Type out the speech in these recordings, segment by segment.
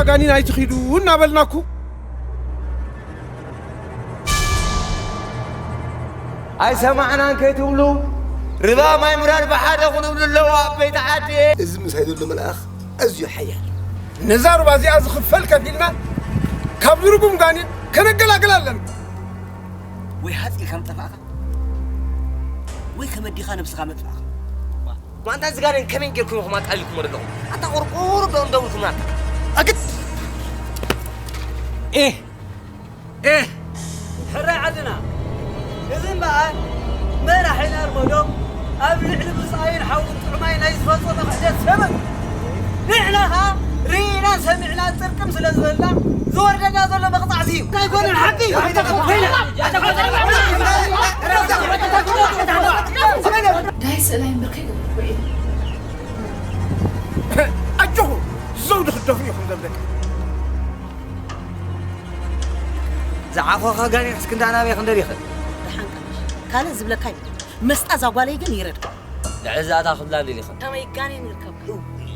ጋኒን ኣይትኺዱ እናበልናኩ። ኣይሰማዕናን ከይትብሉ፣ ርባ ማይ ምራድ ብሓደ ክንብሉ ኣለዎ ኣበይቲ ዓዲ። እዚ ምሳይ ዘሎ መልኣኽ ኣዝዩ ሓያል። ነዛ ሩባ እዚኣ ዝኽፈል ከፊልና ካብ ዝርጉም ጋኒን ከነገላግል ኣለና። ወይ ሃፂ ከም ጠፋእኻ፣ ወይ ከመዲኻ ነብስኻ መጥፋእኻ። ማንታ እዚ ጋኔን ከመይ ጌርኩም ኢኹም ኣቃሊልኩሞ ዘለኹም? ኣታ ቁርቁር ዶ እንደውልኩም ናታ? ኣግድ! ኤህ! ኤህ! ሕራይ ዓድና! እዚ እምበኣር መራሒና ኣርመዶ ኣብ ልዕሊ ብጻይን ሓውን ጥዑማይ ናይ ዝፈጸመ ክሕደት ሰበብ ንሕና ኸኣ ርኢናን ሰሚዕናን ጥርቅም ስለ ዝበልና ዝወርደና ዘሎ መቕጻዕቲ እዩ። ኣይኮነን ሓቂ! ዳይ ስእላይ እምበር ከይገበርኩ ውዒለ። ኣጆኹም፣ ዘውዲ ክትደፍኡ ኢኹም ዘብለካ። ዝዓኾኻ ጋኔን እስክንዳ ናበይ ክንደድ ይኽእል? ደሓን ቀምሽ። ካልእ ዝብለካ የብለይን። መስጣ እዛ ጓለይ ግን ይረድካ። ልዕሊ እዛ እታ ክብላ እንድል ይኽእል። ከመይ ጋኔን ይርከብካ? እውይ።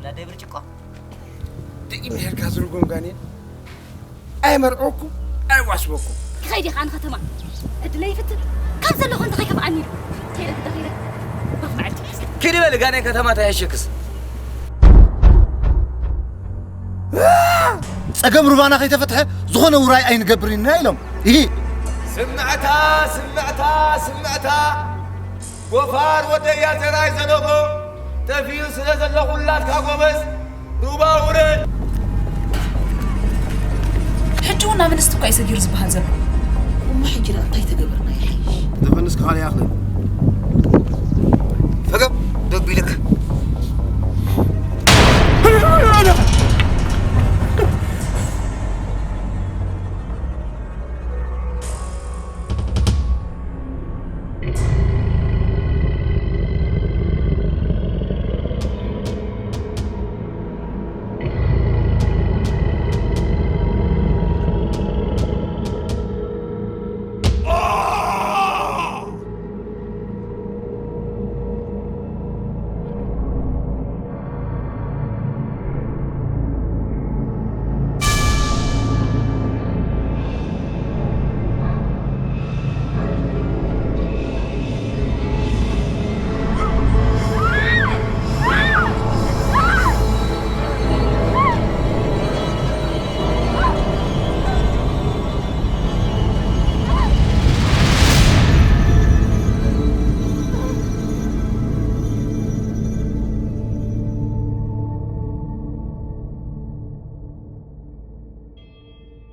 ናደይ ብርጭቆ? ደቂ ምሄርካ ዝርጎም ጋኔን ኣይመርዖኩም፣ ኣይዋስበኩም። ይኸይድ ኢኻ ንኸተማ። ዕድለይ ይፍትን። ካብ ዘለኹ እንተ ከይከፍኣኒ ኢሉ። ከይደ ግዳ ከይደ። ኮፍ መዓልቲ። ኪዲ በል ጋኔን ከተማ ተያሸክስ። ጸገም ሩባና ከይተፈትሐ ዝኾነ ውራይ ኣይንገብርን ኢና ኢሎም። ይሂ። ስምዕታ፣ ስምዕታ፣ ስምዕታ። ጎፋር ወደያ ዘርኣይ ዘለኹ። ጠፊኡ ስለ ዘሎ ኩላትካ ጎበዝ ሩባ ውረድ። ሕጂ እውን ናብ ኣንስቲ እኳ እዩ ሰጊሩ ዝበሃል ዘሎ። እሞ ሕጂ ደኣ እንታይ ተገበርና ይሓይሽ? ደፈንስ ካልእ ይኣኽለኒ።